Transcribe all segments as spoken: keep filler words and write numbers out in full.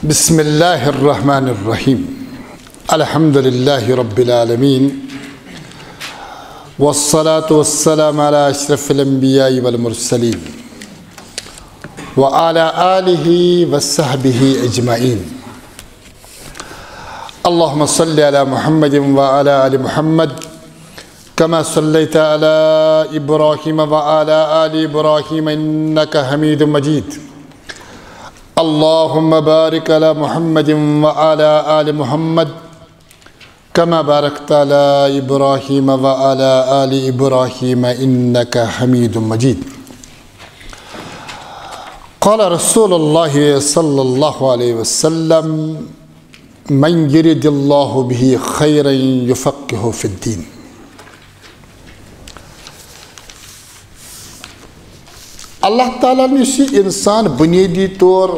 بسم الله الرحمن الرحيم. الحمد لله رب العالمين. والصلاة والسلام على أشرف الأنبياء والمرسلين. وعلى آله وصحبه أجمعين. اللهم صل على محمد وعلى آل محمد كما صليت على إبراهيم وعلى آل إبراهيم إنك حميد مجيد. اللهم بارك على محمد وعلى آل محمد كما باركت على إبراهيم وعلى آل إبراهيم إنك حميد مجيد. قال رسول الله صلى الله عليه وسلم: من يرد الله به خيرا يفقهه في الدين. اللہ تعالیٰ ہن یُس یہِ انسان بنیٲدی طور،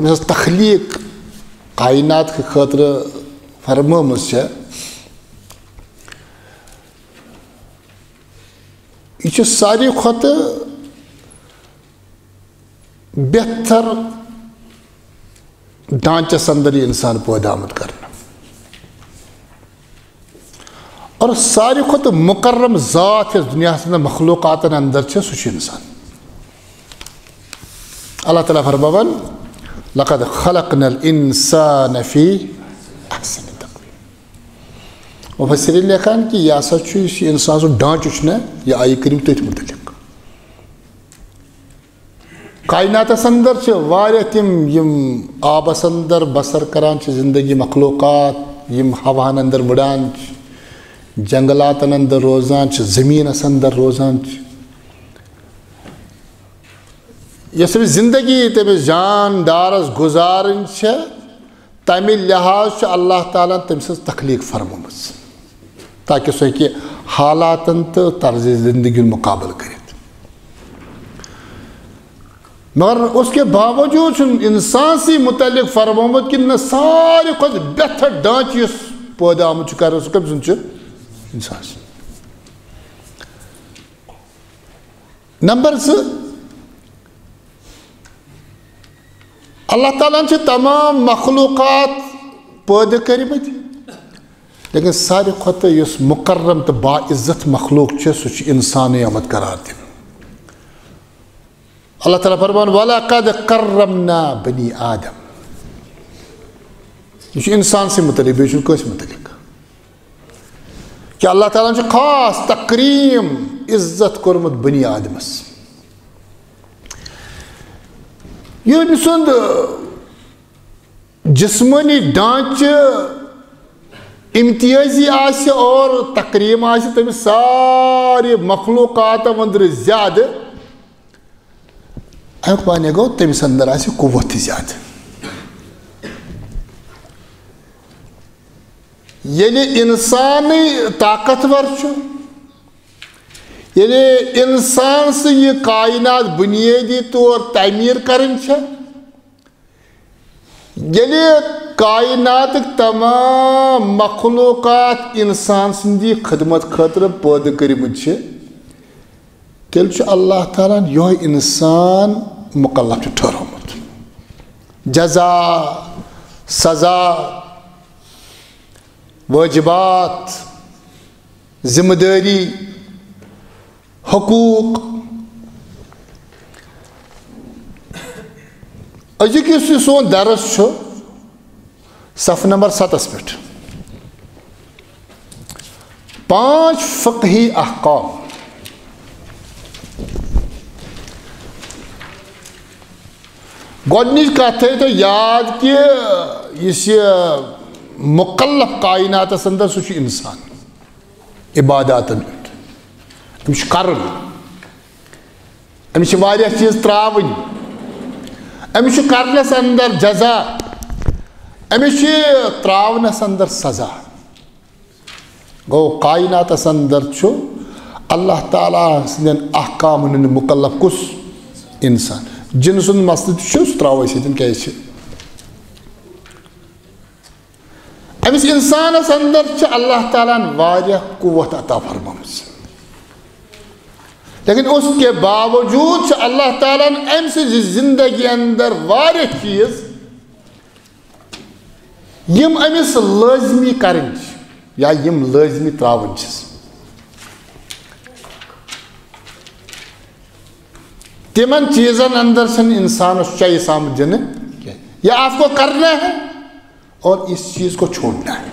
أمِس ٲس تخلیٖق کائنات کہِ خٲطرٕ فرمٲومٕژ چھےٚ، یہِ چھُ ساروی کھۄتہٕ بہتر ڈھانچس اندر یہِ انسان پٲدٕ آمُت کرنہٕ۔ اور ساروی کھۄتہٕ مکرم ذات یۄس دُنیاہس اندر مخلوقاتن اندر چھِ، سُہ چھُ انسان۔ اللہ تعالیٰ فرماوان: لقد خلقنا الانسان فی احسن تقویم۔ مفسرین لیکھان کہِ یہِ ہسا چھُ، یُس یہِ انسان سُنٛد ڈھانچہٕ چھُ نہ، یہِ آیہِ کٔرِم تٔتھۍ متعلق۔ کائناتس اندر چھِ واریاہ تِم، یِم آبس اندر بسر کران چھِ زندگی، مخلوقات، یِم ہوہن اندر وٕڑان چھِ، جنگلاتن اندر روزان چھِ، زمینس اندر روزان چھِ۔ یۄس أمِس زندگی تٔمِس جاندارس گُزارٕنۍ چھےٚ، تمہِ لحاظ چھُ اللہ تعالیٰ ہن تٔمۍ سٕنٛز تخلیٖق فرمٲومٕژ، تاکہِ سُہ ہیٚکہِ حالاتن تہٕ طرزِ زندگی ہُنٛد مقابلہٕ کٔرِتھ۔ مگر اس کے باوجوٗد چھُنہٕ انسان سٕے متعلق فرمومُت کہِ نہ، ساروی کھۄتہٕ بہتر ڈھانچہٕ یُس پٲدٕ آمُت چھُ کرنہٕ، سُہ کٔمۍ سُنٛد چھُ؟ انسان سُنٛد۔ نمبر زٕ، اللہ تعالیٰ ہن چھِ تمام مخلوقات پٲدٕ کٔرمٕتۍ، لیکن ساروی کھۄتہٕ یُس مکرم تہٕ باعزت مخلوق چھُ، سُہ چھُ انسانٕے آمُت قرار دِنہٕ۔ اللہ تعالیٰ فرمان: "ولقد کرمنا بنی آدم"۔ یہِ چھُ انسان سٕے متعلق، بیٚیہِ چھُنہٕ کٲنٛسہِ متعلق۔ کہ اللہ تعالیٰ ہن چھُ خاص تکریم، عزت کوٚرمُت بنی آدمس۔ ییٚمہِ سُنٛد جسمٲنی ڈھانچہٕ امتیازی آسہِ اور تکریم آسہِ تٔمِس سارے مخلوقاتو أنٛدرٕ زیادٕ، اَمیُک معنی گوٚو، تٔمِس اندر آسہِ قوت تہِ زیادٕ۔ ییٚلہِ انسانٕے طاقتور چھُ، ییٚلہِ انسان سٕے یہِ کائنات بُنیٲدی طور تعمیٖر کرٕنۍ چھےٚ، ییٚلہِ کائناتٕکۍ تمام مخلوقات انسان سٕنٛدِ خدمت خٲطرٕ پٲدٕ کٔرمٕتۍ چھِ، تیٚلہِ چھُ اللہ تعالیٰ ہن یِہوٚے انسان مکلف چھُ ٹھٔہرومُت۔ جزا، سزا، وٲجبات، ذمہ دٲری، حقوق۔ أزیُک یُس یہِ سون درس چھُ، صفہٕ نمبر ستس پٮ۪ٹھ۔ پانٛژھ فقہی احکام۔ گۄڈٕنِچ کتھ تھٲیِو تُہۍ یاد کہِ یُس یہِ مکلف کائناتس اندر، سُہ چھُ انسان۔ عباداتن پٮ۪ٹھ۔ أمِس چھُ کرُن۔ أمِس چھِ واریاہ چیٖز ترٛاوٕنۍ۔ أمِس چھُ کرنَس اندر جزا۔ أمِس چھُ ترٛاونَس اندر سزا۔ گوٚو، کائناتَس اندر چھُ اللہ تعالیٰ سٕنٛدٮ۪ن احکامَن ہُنٛد مکلف کُس؟ انسان۔ جِن سُنٛد مسلہٕ تہِ چھُ، سُہ ترٛاوو أسۍ ییٚتٮ۪ن، کیٛازِ چھِ أمِس انسانس اندر چھِ اللہ تعالیٰ ہن واریاہ قوت عطا فرمٲمٕژ، لیکن اس کے باوجود چھِ اللہ تعالیٰ ہن أمۍ سٕنٛزِ زندگی اندر واریاہ چیٖز یِم أمِس لٲزمی کرٕنۍ چھِ یا یِم لٲزمی ترٛاوٕنۍ چھِس، تِمن چیٖزن اندر چھنہٕ انسانس choice آمُت دِنہٕ کینٛہہ۔ یہ آپ کو کرنا ہے اور اس چیز کو چھوڑنا ہے۔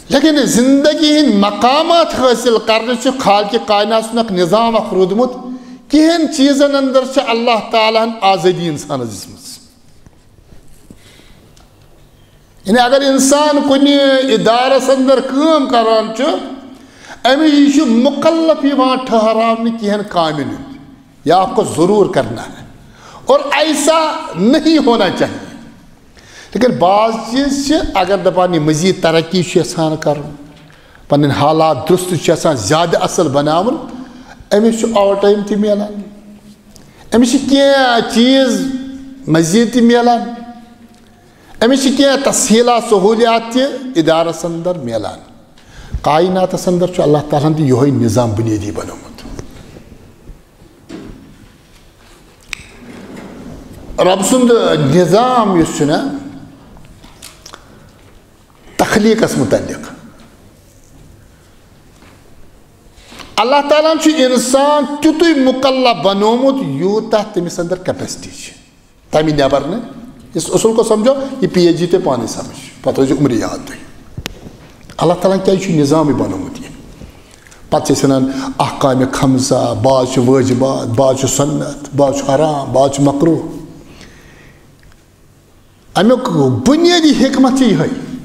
لیکن زندگی ہٕنٛدۍ مقامات حٲصِل کرنہٕ چھُ خالقِ کائنات سُنٛد اکھ نظام اکھ روٗدمُت۔ کینٛہن چیٖزن اندر چھِ اللہ تعالیٰ ہن آزٲدی انسانس دِژمٕژ۔ یعنی اگر انسان کُنہِ ادارس اندر کٲم کران چھُ، أمِس یہِ چھُ مکلف یِوان ٹھہراونہٕ کینٛہن کامٮ۪ن ہُنٛد۔ یہ آپ کو ضرور کرنا ہے اور ایسا نہیں ہونا چاہیے۔ لیکن بعض چیٖز چھِ، اگر دپان یہِ مزید ترقی چھُ یژھان کرُن، پنٕنۍ حالات درست چھُ یژھان زیادٕ اصل بناوُن، أمِس چھُ اوور ٹایم تہِ میلان، أمِس چھِ کینٛہہ چیٖز مزید تہِ میلان، أمِس چھِ کینٛہہ تسہیٖلات سہوٗلیات تہِ ادارس اندر میلان۔ کائناتس اندر چھُ اللہ تعالیٰ ہن تہِ یِہوٚے نظام بُنیٲدی بنومُت۔ رب سُنٛد نظام یُس چھُ نا تخلیٖقس متعلق، اللہ تعالیٰ ہن چھُ انسان تیُتُے مکلف بنومُت یوٗتاہ تٔمِس اندر capacity چھِ، تمہِ نٮ۪بر نہٕ۔ اس اصول کو سمجھو، یہ پی ایچ ڈی تُہۍ پانے سمجھ، پتہٕ روزِ عمرِ یاد تۄہہِ۔ اللہ تعالیٰ ہن کیازِ چھُ نظامٕے بنومُت یہِ؟ پتہٕ چھِ أسۍ ونان احکام خمسہ، بعض چھِ واجبات، بعض چھِ سنت، بعض چھُ حرام، بعض چھُ مکروہ۔ امیُک بنیٲدی حکمت چھِ یِہوٚے۔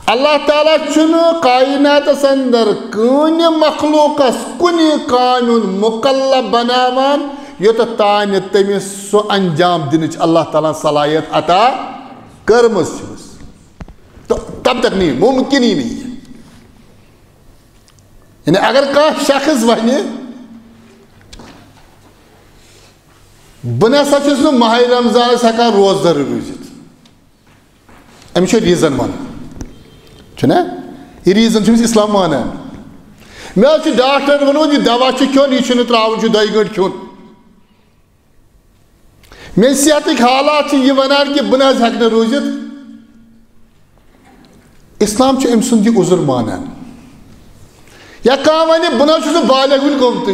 اللہ تعالیٰ چھُنہٕ کائناتس اندر کٕہٕنۍ مخلوقس کُنہِ کامہِ ہُنٛد مکلف بناوان یوٚتتھ تام نہٕ تٔمِس سُہ انجام دِنٕچ اللہ تعالیٰ ہن صلاحیت عطا کٔرمٕژ چھُس۔ تو تب تک نہیں، ممکن ہی نہیں ہے۔ یعنی اگر کانٛہہ شخص ونہِ، بہٕ نسا چھُس نہٕ ماہِ رمضانس ہٮ۪کان روزدر روٗزِتھ، أمِس چھُ ریٖزن ونُن، چھُنہ؟ یہِ ریٖزن چھُ أمِس اسلام مانان۔ مےٚ حظ چھُ ڈاکٹرن ووٚنمُت، یہِ دوا چھُ کھیوٚن، یہِ چھُنہٕ ترٛاوُن، چھُ دۄیہِ گٲنٛٹہِ کھیوٚن۔ میٛانہِ صحتٕکۍ حالات چھِ یہِ ونان کہِ بہٕ نہ حظ ہٮ۪کہٕ نہٕ روٗزِتھ۔ اسلام چھُ أمۍ سُنٛد یہِ عذر مانان۔ یا کانٛہہ ونہِ، بہٕ نہ حظ چھُس نہٕ بالغ وُنہِ گوٚمتُے،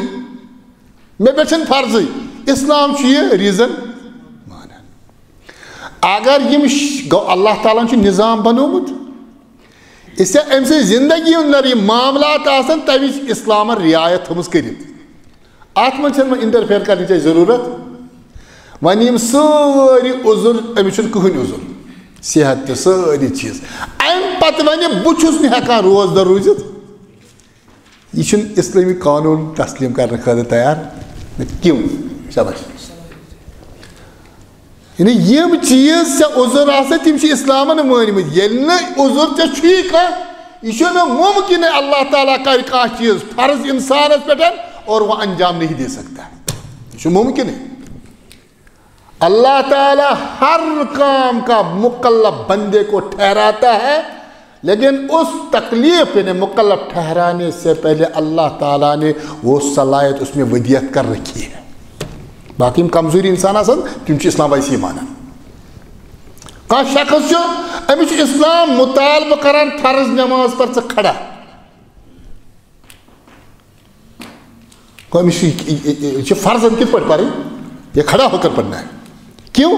مےٚ پٮ۪ٹھ چھَنہٕ فرضٕے۔ اسلام چھُ یہِ ریٖزن مانان۔ اگر یِم ش-، گوٚو، اللہ تعالیٰ ہن چھُ نظام بنومُت، اس لیے أمۍ سٕنٛز زندگی اندر یِم معاملات آسن، تمِچ اسلامن رعایت تھٲومٕژ کٔرِتھ۔ اتھ منٛز چھنہٕ وۄنۍ interfere کرنٕچ اَسہِ ضروٗرت۔ وۄنۍ یِم سٲری عذر، أمِس چھُنہٕ کٕہٕنۍ عذر، صحت تہِ سٲری چیٖز۔ امہِ پتہٕ ونہِ، بہٕ چھُس نہٕ ہٮ۪کان روزدر روٗزِتھ، یہِ چھُنہٕ اسلٲمی قانوٗن تسلیٖم کرنہٕ خٲطرٕ تیار۔ نہ کیوں؟ شاباش۔ یعنی یِم چیٖز ژےٚ عذر آسَے، تِم چھِ اسلامن مٲنۍ مٕتۍ۔ ییٚلہِ نہٕ عذر ژےٚ چھُے کانٛہہ، یہِ چھُنہٕ ممکنٕے اللہ تعالیٰ کرِ کانٛہہ چیٖز فرض انسانس پٮ۪ٹھ اور وہ انجام نہیں دے سکتا۔ یہِ چھُ ممکنٕے۔ اللہ تعالیٰ ہر کام کا مکلف بندے کو ٹھہراتا ہے، لیکن اس تکلیف، یعنی مکلف ٹھہرانے سے پہلے اللہ تعالیٰ نے وہ صلاحیت اس میں ودیعت کر رکھی ہے۔ باقی یِم کمزوری انسان آسن، تِم چھِ اسلام ویسے مانان۔ کانٛہہ شخص چھُ، أمِس چھُ اسلام مطالبہٕ کران، فرض نماز پر ژٕ کھڑا۔ گوٚو أمِس چھُ یہِ، یہِ، یہِ، یہِ چھُ فرضن کِتھ پٲٹھۍ پرٕنۍ؟ یہ کھڑا ہو کر پڑھنا ہے۔ کیوں؟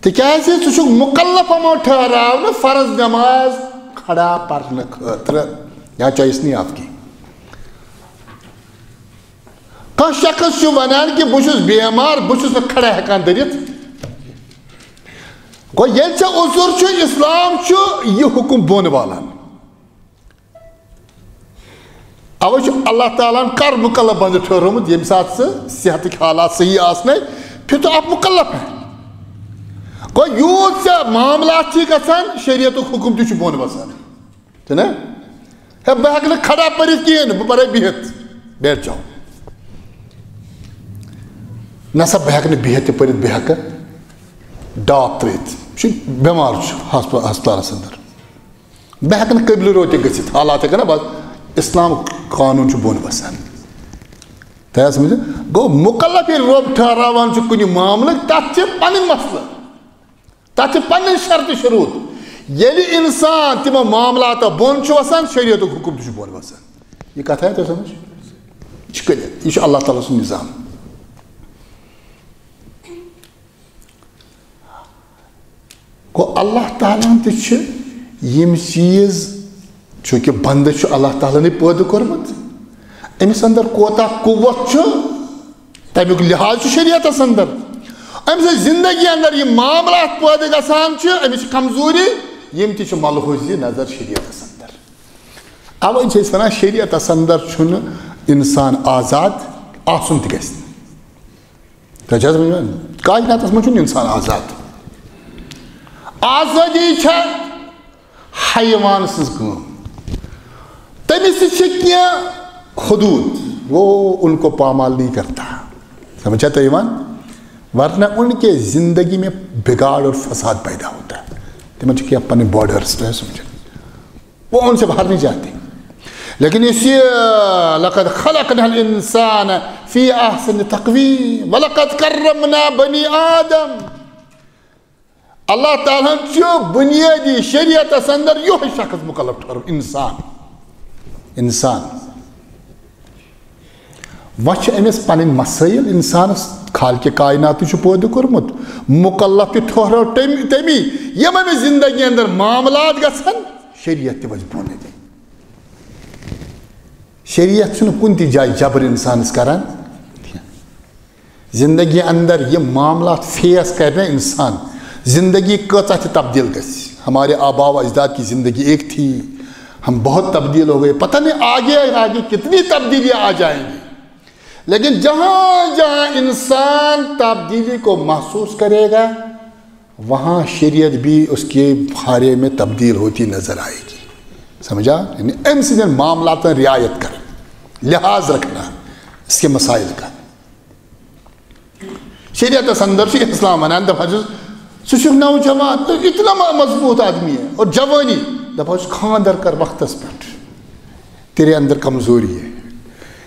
تِکیٛازِ ژٕ چھُکھ مکلف آمُت ٹھہراونہٕ فرض نماز کھڑا پرنہٕ خٲطرٕ۔ یہاں choice نہیں آپ کی۔ کانٛہہ شخص چھُ ونان کہِ بہٕ چھُس بیمار، بہٕ چھُس نہٕ کھڑا ہٮ۪کان دٔرِتھ۔ گوٚو ییٚلہِ ژےٚ عذر چھُ، اسلام چھُ یہِ حکم بۄن والان۔ اوے چھُ اللہ تعالیٰ ہن کر مکلف بندٕ ٹھہرومُت، ییٚمہِ ساتہٕ ژٕ صحتٕکۍ حالات صحیح آسنے، پھر تو آپ مکلف ہے۔ گوٚو یوٗت ژےٚ معاملات چھِ گژھان، شریعتُک حکم تہِ چھُ بۄن وسان۔ چھُنہ؟ ہے، بہٕ ہٮ۪کہٕ نہٕ کھڑا پٔرِتھ کِہیٖنۍ، بہٕ پَرَے بِہِتھ۔ بیٹھ جاؤ۔ نہ سا، بہٕ ہٮ۪کہٕ نہٕ بِہِتھ تہِ پٔرِتھ، بہٕ ہٮ۪کہٕ ڈاپ ترٛٲوِتھ۔ یہِ چھُ بٮ۪مار چھُ ہسپ-، ہسپتالَس اندر۔ بہٕ ہٮ۪کہٕ نہٕ قٲبلِ روتہِ گٔژھِتھ، حالات ہٮ۪کَن نہ بَس، اسلام قانوٗن چھُ بۄن وَسان۔ تۄہہِ آسہِ سمجھ؟ گوٚو مُکلف ییٚلہِ رۄب ٹھہراوان چھُ کُنہِ معاملہٕ، تَتھ چھِ پَنٕنۍ مسلہٕ۔ اتھ چھِ پنٕنۍ شرطہٕ شروٗط۔ ییٚلہِ انسان تِمو معاملاتو بۄن چھُ وسان، شریعتُک حُکم تہِ چھُ بۄن وسان۔ یہِ کتھ آیا تۄہہِ سمجھ؟ یہِ چھُ کٔرِتھ، یہِ چھُ اللہ تعالیٰ سُنٛد نظام۔ گوٚو، اللہ تعالیٰ ہن تہِ چھِ یِم چیٖز، چوٗنٛکہِ بندٕ چھُ اللہ تعالیٰ ہنٕے پٲدٕ کوٚرمُت، أمِس اندر کوتاہ قوت چھُ، تمیُک لحاظ چھُ شریعتس اندر۔ أمۍ سٕنٛز زندگی اندر یِم معاملات پٲدٕ گژھان چھِ، أمِس چھِ کمزوری، یِم تہِ چھِ ملحوظ نظر شریعتس اندر۔ اوے چھِ أسۍ ونان، شریعتس اندر چھُنہٕ انسان آزاد آسُن تہِ گژھِ نہٕ۔ تۄہہِ چھا سمجھ یِوان؟ کائناتس منٛز چھُنہٕ انسان آزاد۔ آزٲدی چھےٚ حیوان سٕنٛز کٲم۔ تٔمِس تہِ چھِ کینٛہہ حدوٗد، وہ ان کو پامال نہیں کرتا۔ سمجھ چھا تۄہہِ یِوان؟ ورنہ ان کے زندگی میں بگاڑ اور فساد پیدا ہوتا ہے۔ تِمن چھِ کینٛہہ پنٕنۍ بارڈرس، تۄہہِ سمجھن؟ وہ ان سے باہر نہیں جاتے۔ لیکن اسی، لقد خلقنا الانسان فی احسن تقویم ولقد کرمنا بنی آدم۔ اللہ تعالیٰ ہن چھُ بنیٲدی شریعتس اندر یہوے شخص مکلف ٹھہرُن، انسان۔ انسان۔ وۄنۍ چھِ أمِس پنٕنۍ مسٲیل، انسانس خالقِ کائنات تہِ چھُ پٲدٕ کوٚرمُت، مکلف تہِ ٹھہرو تٔمۍ، تٔمی، یِم أمِس زندگی اندر معاملات گژھن، شریعت تہِ وَسہِ بۄن اَتہِ۔ شریعت چھُنہٕ کُنہِ تہِ جایہِ جبر انسانس کران۔ زندگی اندر یِم معاملات فیس کرِ نا انسان، زندگی کۭژاہ تہِ تبدیل گژھِ۔ ہمارے آبا و اجداد کی زندگی ایک تھی، ہم بہت تبدیل ہو گئے، پتہ نہیں آگے آگے کتنی تبدیلیاں آ جائیں گی۔ لیکن جہاں جہاں انسان تبدیلی کو محسوس کرے گا، وہاں شریعت بھی اس کے بارے میں تبدیل ہوتی نظر آئے گی۔ سمجھا؟ یعنی أمۍ سٕنٛدٮ۪ن معاملاتن رعایت کرٕنۍ، لحاظ رکھنا اس کے مسائل کا۔ شریعتس اندر چھُ اسلام ونان، دپان چھُس، ژٕ چھُکھ نوجوان، تو اتنا م-، مضبوط آدمی ہے، اور جوانی، دپان چھُس، خاندر کر وقتس پٮ۪ٹھ، تیرے اندر کمزوری ہے،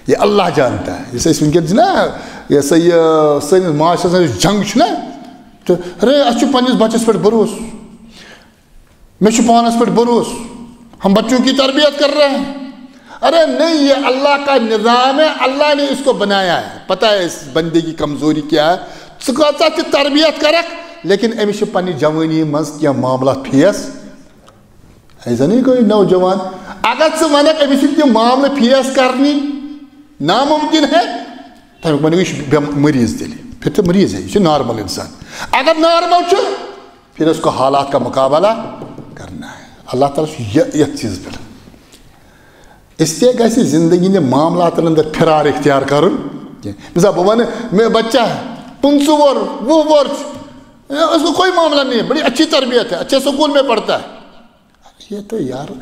یہ اللہ جانتا ہے۔ یُس أسۍ وٕنکیٚن چھِ نا، یہِ ہسا یہِ سٲنِس معاشرس منٛز یُس جنگ چھُ نا، تہٕ ہے، اَسہِ چھُ پننِس بچس پٮ۪ٹھ بھروسہٕ۔ مےٚ چھُ پانس پٮ۪ٹھ بھروسہٕ، ہم بچوں کی تربیت کر رہے ہیں۔ ارے نہیں، یہ اللہ کا نظام ہے، اللہ نے اس کو بنایا ہے۔ پتہ ہے اس بندے کی کمزوری کیا ہے۔ ژٕ کۭژاہ تہِ تربیت کرکھ، لیکن أمِس چھِ پننہِ جوٲنی منٛز کینٛہہ معاملات فیس۔ ایسا نہیں کوئی نوجوان، اگر ژٕ ونکھ أمِس چھِ تِم معاملہٕ فیس کرنی ناممکن ہے، تمیُک ونو یہِ چھُ بٮ۪م-، مریض تیٚلہِ۔ پھر تو مریض ہے، یہِ چھُ نارمل انسان۔ اگر نارمل چھُ، پھر اس کو حالات کا مقابلہ کرنا ہے۔ اللہ تعالیٰ چھُ یہِ، یتھ چیٖزس پٮ۪ٹھ۔ اس لیے گژھِ زندگی ہٕنٛدٮ۪ن معاملاتن اندر فرار اختیار کرُن کینٛہہ۔ مثال، بہٕ ونہٕ، مےٚ بچہ پٕنٛژٕہ وُہُر، وُہ وُہُر چھُ، اس کو کوئی معاملہ نہیں ہے، بڑی اچھی تربیت ہے، اچھے سکول میں پڑھتا ہے۔ یہ تو یار،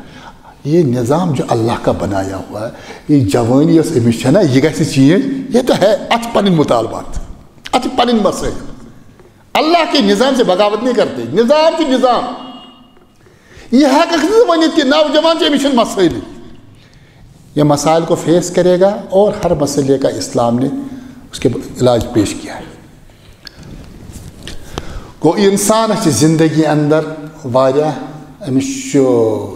یہ نظام جو اللہ کا بنایا ہوا ہے، یہ جوانی یۄس أمِس چھےٚ نا، یہِ گژھِ change، یہ تو ہے، اتھ پنٕنۍ مطالبات، اتھ پنٕنۍ مسائل۔ اللہ کے نظام سے بغاوت نہیں کرتے، نظام چھُ نظام۔ یہ ہیٚککھ نہٕ ؤنِتھ کہِ نوجوان چھُ، أمِس چھِنہٕ مسٲیلٕے۔ یہ مسائل کو فیس کرے گا اور ہر مسئلے کا اسلام نے اس کے علاج پیش کیا ہے۔ گوٚو، انسانس چھِ زندگی اندر واریاہ، أمِس چھُ،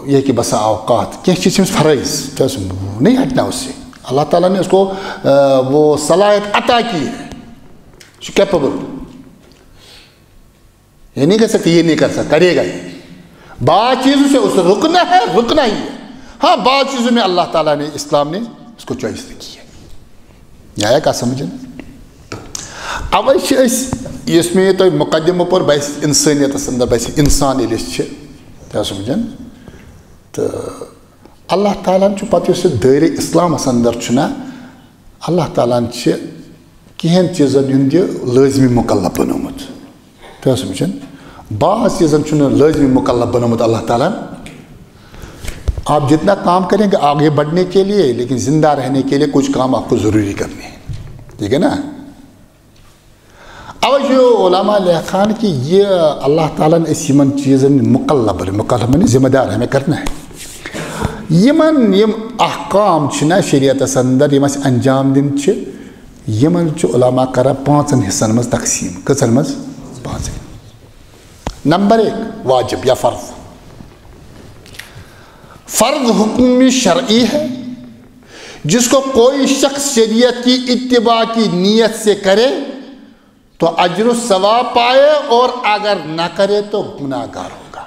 یہِ ہیٚکہِ بسا اوقات، کینٛہہ چیٖز چھِ أمِس فرٲیض، تہِ اوس نہیں ہٹنا اس سے۔ اللہ تعالیٰ نے اس کو، آ، وہ صلاحیت عطا کی ہے، یہِ چھُ capable۔ یہ نہیں کہہ سکتے، یہ نہیں کر سکتا، کرے گا یہ۔ بعض چیزوں سے اسے رکنا ہے، رکنا ہی ہے۔ ہاں، بعض چیزوں میں اللہ تعالیٰ نے، اسلام نے اس کو choice رکھی ہے۔ یہ آیا کتھ سمجھن؟ اوے چھِ أسۍ، یُس مےٚ یہِ تۄہہِ مقدمہٕ پوٚر، بس انسٲنیتس اندر، بس انسان ییٚلہِ أسۍ چھِ، تۄہہِ سمجھن؟ تہٕ اللہ تعالیٰ ہن چھُ پتہٕ یُس یہِ دٲیرٕ اسلامس اندر چھُنہ، اللہ تعالیٰ ہن چھِ کینٛہن چیٖزن ہُنٛد یہِ لٲزمی مکلف بنومُت۔ تۄہہِ سمجھن؟ بعض چیٖزن چھُنہٕ لٲزمی مکلف بنومُت اللہ تعالیٰ ہن۔ آپ جتنا کام کریں گے آگے بڑھنے کے لیے، لیکن زندہ رہنے کے لیے کچھ کام آپ کو ضروری کرنے ہیں۔ ٹھیک ہے نا؟ اوے چھُ علماء لیکھان کہِ یہِ اللہ تعالیٰ ہن أسۍ یِمن چیٖزن مکلف بنٲوۍ، مکلف معنی ذمہ دار ہمیں کرنا ہے۔ یِمن یِم احکام چھِ نا شریعتس اندر، یِم اَسہِ انجام دِنۍ چھِ، یِمن چھُ علماء کران پانٛژن حصن منٛز تقسیٖم۔ کٔژن منٛز؟ پانٛژن۔ نمبر ایک، واجب یا فرض۔ فرض حکم شرعی ہے، جس کو کوئی شخص شریعت کی اتباع کی نیت سے کرے تو اجر و ثواب پائے، اور اگر نہ کرے تو گناہ گار ہوگا۔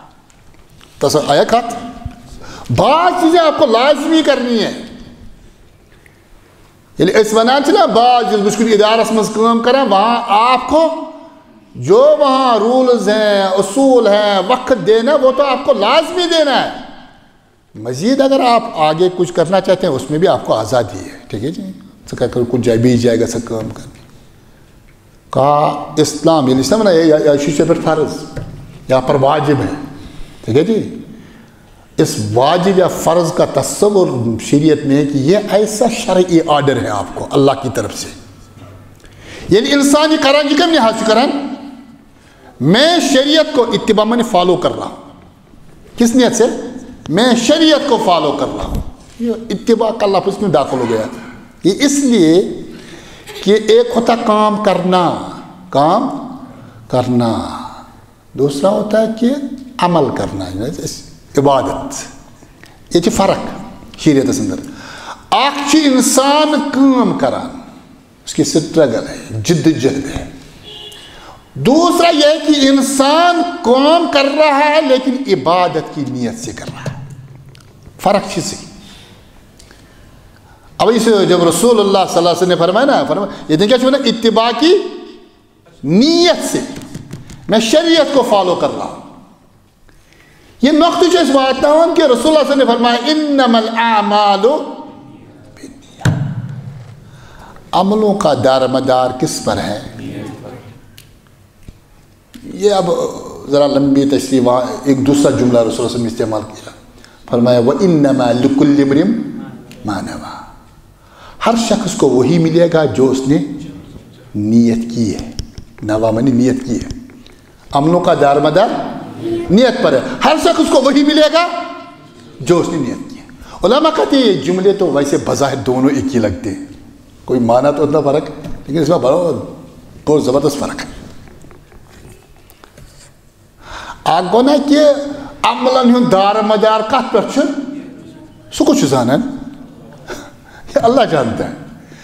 تصور آیا کتھ؟ بعض چیزیں آپ کو لازمی کرنی ہے۔ ییٚلہِ أسۍ وَنان چھِ نا، بعض یُس بہٕ چھُس کُنہِ ادارس منٛز کٲم کران، وہاں آپ کو جو وہاں رولز ہیں، اصول ہیں، وقت دینا، وہ تو آپ کو لازمی دینا ہے۔ مزید اگر آپ آگے کچھ کرنا چاہتے ہیں، اس میں بھی آپ کو آزادی ہے، ٹھیک ہے جی؟ ژٕ کر، کر کُنہِ جایہِ بیٚیِس جایہِ گژھکھ کٲم کرنہِ۔ کہا اسلام، ییٚلہِ اسلام نا، یہ، یہ، یہ چیز پر فرض یا پر واجب ہے، ٹھیک ہے جی؟ اس واجب یا فرض کا تصور شریعت میں ہے کہ یہ ایسا شرعی آرڈر ہے آپ کو اللہ کی طرف سے۔ یعنی انسان یہ کران، یہ کم لحاظ سے کران؟ میں شریعت کو اتباع، میں فالو کر رہا ہوں۔ کس نیت سے؟ میں شریعت کو فالو کر رہا ہوں۔ یہ اتباع کا لفظ کیوں داخل ہو گیا؟ یہ اس لیے کہ ایک ہوتا کام کرنا، کام کرنا، دوسرا ہوتا ہے کہ عمل کرنا، عبادت۔ یہ چھ فرق شریعتس اندر۔ اکھ چھ انسان کٲم کران، اس کی سٹرگل ہے، جدوجہد ہے۔ دوسرا یہ ہے کہ انسان کام کر رہا ہے لیکن عبادت کی نیت سے کر رہا ہے۔ فرق چھ سی۔ اب اس جب رسول اللہ صلی اللہ علیہ وسلم نے فرمایا نا، فرمایا، یہ دیکھا چھو نا، اتباع کی نیت سے میں شریعت کو فالو کر رہا ہوں۔ یہ نقطہ جو اس بات نہ ہو کہ رسول اللہ صلی اللہ علیہ وسلم نے فرمایا، "انما الاعمال بالنیات۔" عملوں کا دار مدار کس پر ہے؟ یہ اب ذرا لمبی تشریح، وہاں ایک دوسرا جملہ رسول اللہ صلی اللہ علیہ وسلم نے استعمال کیا، فرمایا، "وانما لکل امرئ ما نوی۔" ہر شخص کو وہی ملے گا جو اس نے نیت کی ہے۔ نوا معنی نیت کی ہے۔ عملوں کا دار مدار نیت پر ہے۔ ہر شخص کو وہی ملے گا جو اس نے نیت کی ہے۔ علماء کہتے ہیں، یہ جملے تو ویسے بظاہر دونوں ایک ہی لگتے ہیں، کوئی معنی تو اتنا فرق، لیکن اس میں بڑا، بہت زبردست فرق ہے۔ اکھ گوٚو نا کہ عملن ہُنٛد دار مدار کتھ پٮ۪ٹھ چھُ؟ سُہ کُس چھُ زانان؟ یہ اللہ جانتا ہے۔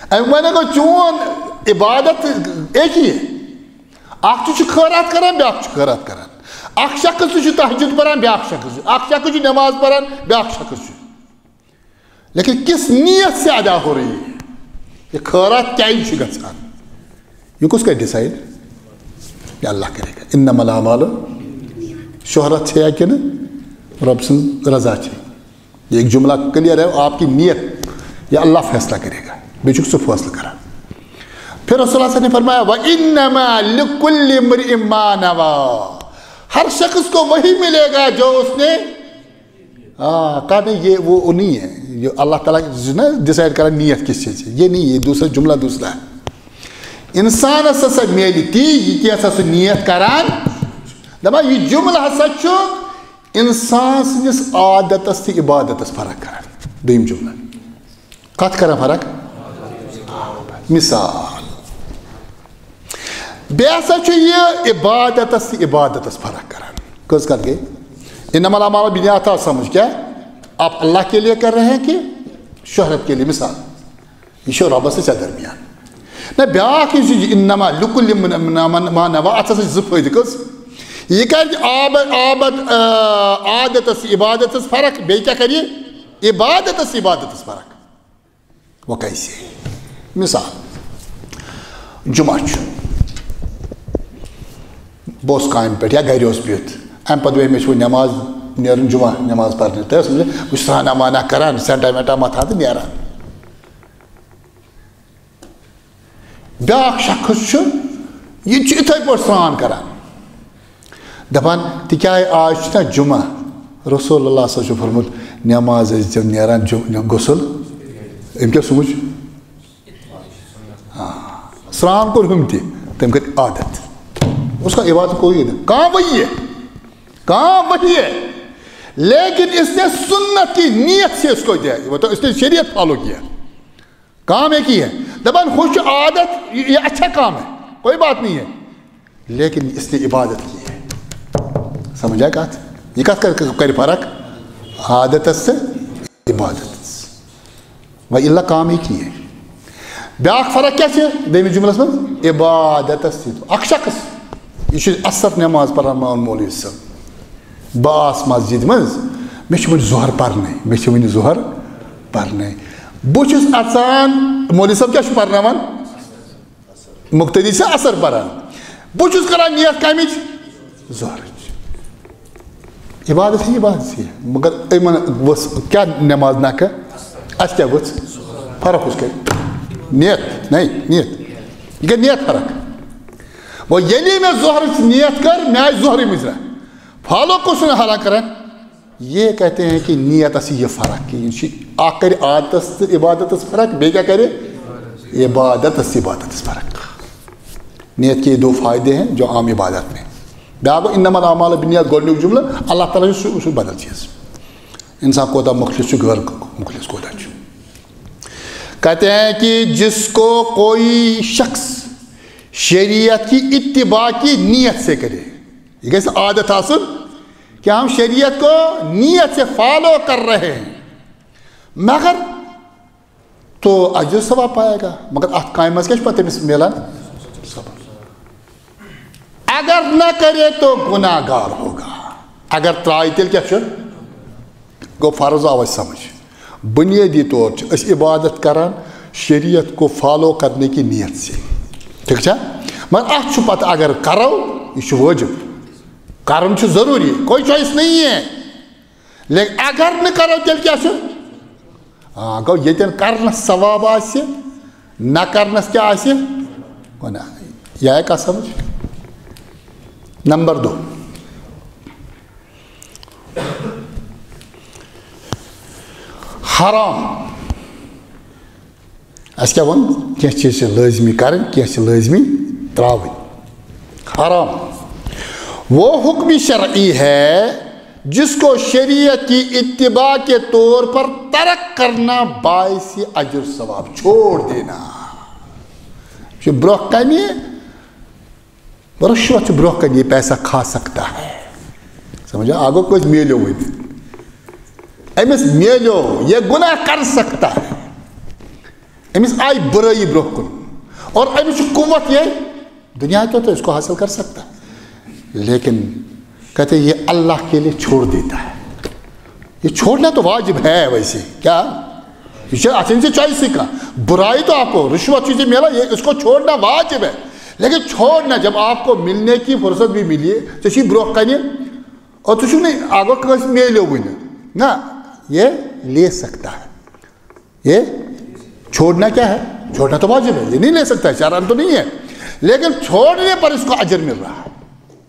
اَمہِ وَنہِ گوٚو چون عبادت ایک ہی ہے۔ اکھ چھُ، چھُ خٲرات کران، بیٛاکھ چھُ خٲرات کران۔ اکھ شخص چھُ تہجد پران، بیٛاکھ شخص چھُ، اکھ شخص چھُ نماز پران، بیٛاکھ شخص چھُ۔ لیکن کس نیت سے ادا ہو رہی ہے؟ یہ خیرات کیا ہی گژھان؟ یہ کس کرِ ڈیسائیڈ؟ یہ اللہ کرے گا۔ انما الاعمال، شہرت چھے یا کنہ رب سن رضا چھے؟ یہ ایک جملہ کلیئر ہے، آپ کی نیت، یہ اللہ فیصلہ کرے گا، بیچک سو فیصلہ کرا۔ پھر رسول اللہ صلی اللہ علیہ وسلم نے فرمایا، "وانما لکل امرئ ما نوی۔" ہر شخص کو وہی ملے گا جو اس نے ہاں، کہا نہیں، یہ وہ، وہ نہیں ہے۔ جو اللہ تعالیٰ جو نا ڈیسائیڈ کران نیت کس چیز سے، یہ نہیں، یہ دوسرا جملہ دوسرا ہے۔ انسان ہسا میلہِ تی، یہ کیا سا سو نیت کران۔ دپان یہ جملہ ہسا چھُ انسان سٕنٛدِس عادتس تہٕ عبادتس فرق کران۔ دوٚیِم جملہ۔ کتھ کران فرق؟ مثال۔ بیٚیہِ ہسا چھُ یہِ عبادتس تہٕ عبادتس فرق کران۔ کٔژ کتھ گٔے؟ انما الاعمال بالنیات، آو سمجھ کیا؟ آپ اللہ کے لیے کر رہے ہیں کہ شہرت کے لیے؟ مثال، یہ چھُ ربس تہٕ ژےٚ درمیان۔ نہ، بیٛاکھ یُس یہِ انما لکل امرئ ما نوی، اتھ ہسا چھِ زٕ فٲیدٕ۔ کٔژ؟ یہِ کرِ عاب-، عابد، آ، عادتس تہٕ عبادتس فرق، بیٚیہِ کیٛاہ کرِ یہِ؟ عبادتس تہٕ عبادتس فرق۔ وہ کیسے؟ مثال، جمعہ چھُ، بہٕ اوسُس کامہِ پٮ۪ٹھ یا گرِ اوسُس بِہِتھ، اَمہِ پتہٕ گٔے مےٚ چھُ وۄنۍ نٮ۪ماز نیرُن، جمعہ نٮ۪ماز پرنہِ، تۄہہِ ٲسوٕ بہٕ چھُس رانہ وانہ کران، سٮ۪نٹا وٮ۪نٹا متھان تہٕ نیران۔ بیٛاکھ شخص چھُ، یہِ تہِ چھُ یِتھَے پٲٹھۍ سرٛان کران۔ دپان، تِکیٛازِ آز چھُ نا جمعہ، رسول اللہ صلی اللہ علیہ وسلم چھُ فرموت، نٮ۪ماز ٲسۍ زیو نیران جم-، غسل۔ أمۍ کیٛاہ سوٗنٛچ؟ آ، سرٛان کوٚر ہُم تہِ، تٔمۍ کٔر عادت۔ اس کا عبادت کوئی نہیں۔ کہاں وہی ہے؟ کہاں وہی ہے؟ لیکن اس نے سنت کی نیت سے اس کو دیا، مطلب اس نے شریعت فالو کیا۔ کام ایک ہی ہے۔ دپان، ہُہ چھُ عادت، یہ، یہ اچھا کام ہے، کوئی بات نہیں ہے، لیکن اس نے عبادت کی ہے۔ سمجھ آیا کتھ؟ یہ کتھ کر، کرِ فرق؟ عادتس تہٕ عبادتس۔ وۄنۍ الا کام یہِ کینٛہہ۔ بیٛاکھ فرق کیٛاہ چھِ دوٚیمِس جملس منٛز؟ عبادتس سۭتۍ۔ اکھ شخص، یہِ چھُ اثر نماز پران، مان مولوی صٲب، بہٕ آس مسجد منٛز، مےٚ چھِ وٕنہِ ظہر پرنَے، مےٚ چھِ وٕنہِ ظہر پرنَے۔ بہٕ چھُس اژان، مولوی صٲب کیٛاہ چھُ پرناوان؟ مقتدی چھِ اثر پران۔ بہٕ چھُس کران نیت کمِچ؟ ظہرٕچ۔ عبادت چھِ عبادت چھِ، مگر یِمن ؤژھ کیٛاہ نماز نکھٕ؟ اَسہِ کیٛاہ ؤژھ؟ فرق کُس کرِ؟ نیت، نہیں، نیت۔ یہِ گٔے نیت فرق۔ وۄنۍ ییٚلہِ مےٚ ظہرٕچ نیت کٔر، مےٚ آیہِ ظہرٕے مُجرا۔ فالو کُس چھُنہٕ حالانکہ کران؟ یہ کہتے ہیں کہ نیتس چھِ یہِ فرق کہِ یہِ چھِ اکھ کرِ عادتس تہٕ عبادتس فرق، بیٚیہِ کیٛاہ کرِ؟ عبادتس تہٕ عبادتس فرق۔ نیت کے دو فائدے ہیں جو عام عبادت میں۔ بیٛاکھ گوٚو انما الاعمال بالنیات، گۄڈٕنیُک جملہٕ، اللہ تعالیٰ چھُ سُہ، سُہ بدل چیٖز۔ انسان کوتاہ مخلص چھُ، غٲر مخلص کوتاہ چھُ۔ کہتے ہیں کہ جس کو کوئی شخص شریعت کی اتباع کی نیت سے کرے، یہ گژھِ عادت آسُن کہ ہم شریعت کو نیت سے فالو کر رہے ہیں، مگر تو اجر ثواب پائے گا۔ مگر اتھ کامہِ منٛز کیٛاہ چھُ پتہٕ تٔمِس میلان؟ ثواب۔ اگر نہ کرے تو گناہ گار ہوگا۔ اگر ترٛایہِ تیٚلہِ کیٛاہ چھُ؟ گوٚو فرض آو اَسہِ سمجھ۔ بنیٲدی طور چھِ أسۍ عبادت کران شریعت کو فالو کرنے کی نیت سے۔ ٹھیک چھا؟ مگر اتھ چھُ پتہٕ اگر کرو، یہِ چھُ وٲجب۔ کرُن چھُ ضروٗری، کوئی چوائس نہیں ہے۔ لیکن اگر نہٕ کرو تیٚلہِ کیٛاہ چھُ؟ آ، گوٚو ییٚتٮ۪ن کرنس ثواب آسہِ، نہ کرنس کیٛاہ آسہِ؟ گۄناہ۔ یہِ آیہِ کتھ سمجھ؟ نمبر دو، حرام۔ اَسہِ کیٛاہ ووٚن؟ کینٛہہ چیٖز چھِ لٲزمی کرٕنۍ، کینٛہہ چھِ لٲزمی ترٛاوٕنۍ۔ حرام وہ حکم شرعی ہے جس کو شریعت کی اتباع کے طور پر ترک کرنا باعث اجر ثواب، چھوڑ دینا۔ یہِ چھُ برٛونٛہہ کنہِ رشوت چھُ برٛونٛہہ کنہِ، یہ پیسہ کھا سکتا ہے۔ سمجھا؟ آ گوٚو کٲنٛسہِ میلیو وۄنۍ۔ أمِس میلیو، یہ گناہ کر سکتا ہے۔ أمِس آیہِ بُرٲیی برٛونٛہہ کُن۔ اور أمِس چھُ قوت یہ، دنیا تو، تو اس کو حاصل کر سکتا ہے۔ لیکن کہتے ہیں، یہ اللہ کے لیے چھوڑ دیتا ہے۔ یہ چھوڑنا تو واجب ہے ویسے۔ کیا؟ یہ چھُ، اتھ چھُنہٕ ژےٚ چوائسٕے کانٛہہ۔ برائی تو آپ کو، رشوت چھُے ژےٚ میلان، یہ، اس کو چھوڑنا واجب ہے۔ لیکن چھوڑنا، جب آپ کو ملنے کی فرصت بھی ملی، ژےٚ چھُے برٛونٛہہ کنہِ، اور ژٕ چھُکھ نہٕ، اگر کٲنٛسہِ میلیو وٕنہِ۔ نہ، یہ لے سکتا ہے۔ یہ چھوڑنا کیا ہے؟ چھوڑنا تو واجب ہے، یہ نہیں لے سکتا ہے، شرعاً تو نہیں ہے۔ لیکن چھوڑنے پر اس کو اجر مل رہا ہے۔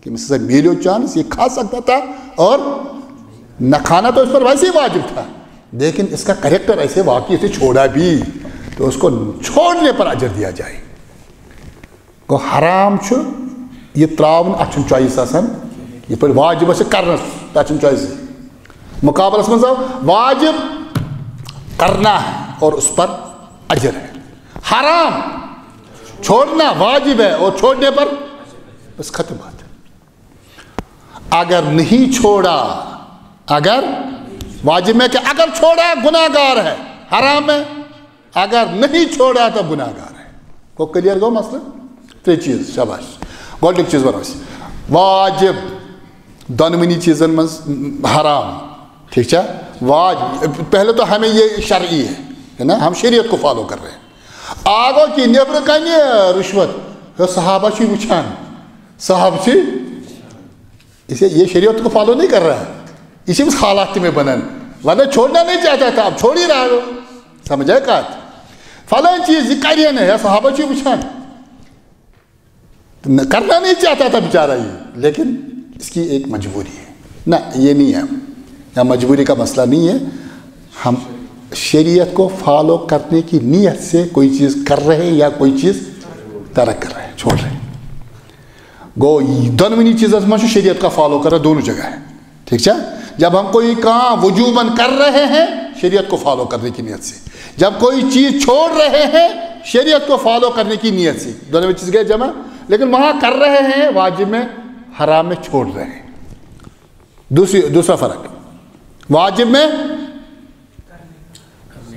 کہ مجھ سے میلیو چانس، یہ کھا سکتا تھا اور نہ کھانا تو اس پر ویسے ہی واجب تھا، لیکن اس کا کریکٹر ایسے، واقعی اسے چھوڑا بھی، تو اس کو چھوڑنے پر اجر دیا جائے۔ گوٚو حرام چھُ یہِ ترٛاوُن، اَتھ چھُنہٕ چوائس آسان۔ یِتھ پٲٹھۍ واجب آسہِ کرنس، تَتھ چھُنہٕ چوائس۔ مقابلس منٛز آو واجب کرنا ہے اور اس پر اجر ہے، حرام چھوڑنا واجب ہے اور چھوڑنے پر، بس ختم بات۔ اگر نہیں چھوڑا، اگر واجب میں کہ اگر چھوڑا گناہ گار ہے، حرام ہے، اگر نہیں چھوڑا تو گناہ گار ہے۔ گوٚو کلیئر گوٚو مسئلہٕ؟ ترٛےٚ چیٖز، شاباش۔ گۄڈٕنیُک چیٖز وَنو أسۍ، واجب دۄنوٕنی چیٖزن منٛز حرام، ٹھیٖک چھا؟ واجب، پہلے تو ہمیں یہ شرعی ہے، ہے نا؟ ہم شریعت کو فالو کر رہے ہیں۔ آ گوٚو کہِ نیٚبرٕ کنہِ رُشوت، ہے صحابہ چھُے وٕچھان، صحابہ چھِ، اسے یہ شریعت کو فالو نہیں کر رہا ہے، اسی میں حالات میں بنن، ورنہ چھوڑنا نہیں چاہتا تھا، اب چھوڑ ہی رہا ہے۔ سمجھ آئے کتھ؟ فلاں چیٖز یہِ کرِ ہے نہٕ، ہے صحابہ چھِ وٕچھان۔ نہ، کرنا نہیں چاہتا تھا بیچارہ یہ، لیکن اس کی ایک مجبوری ہے۔ نہ، یہ نہیں ہے، یا مجبوری کا مسئلہ نہیں ہے۔ ہم شریعت کو فالو کرنے کی نیت سے کوئی چیز کر رہے ہیں یا کوئی چیز ترک کر رہے ہیں، چھوڑ رہے ہیں۔ گوٚو، دۄنوٕنی چیٖزس منٛز چھُ شریعت کا فالو کرنا دونوں جگہ ہے۔ ٹھیک ہے؟ جب ہم کوئی کام وجوباً کر رہے ہیں، شریعت کو فالو کرنے کی نیت سے، جب کوئی چیز چھوڑ رہے ہیں، شریعت کو فالو کرنے کی نیت سے، دونوں چیز گئے جمع۔ لیکن وہاں کر رہے ہیں واجب میں، حرام میں چھوڑ رہے ہیں۔ دوسری دوسرا فرق، واجب میں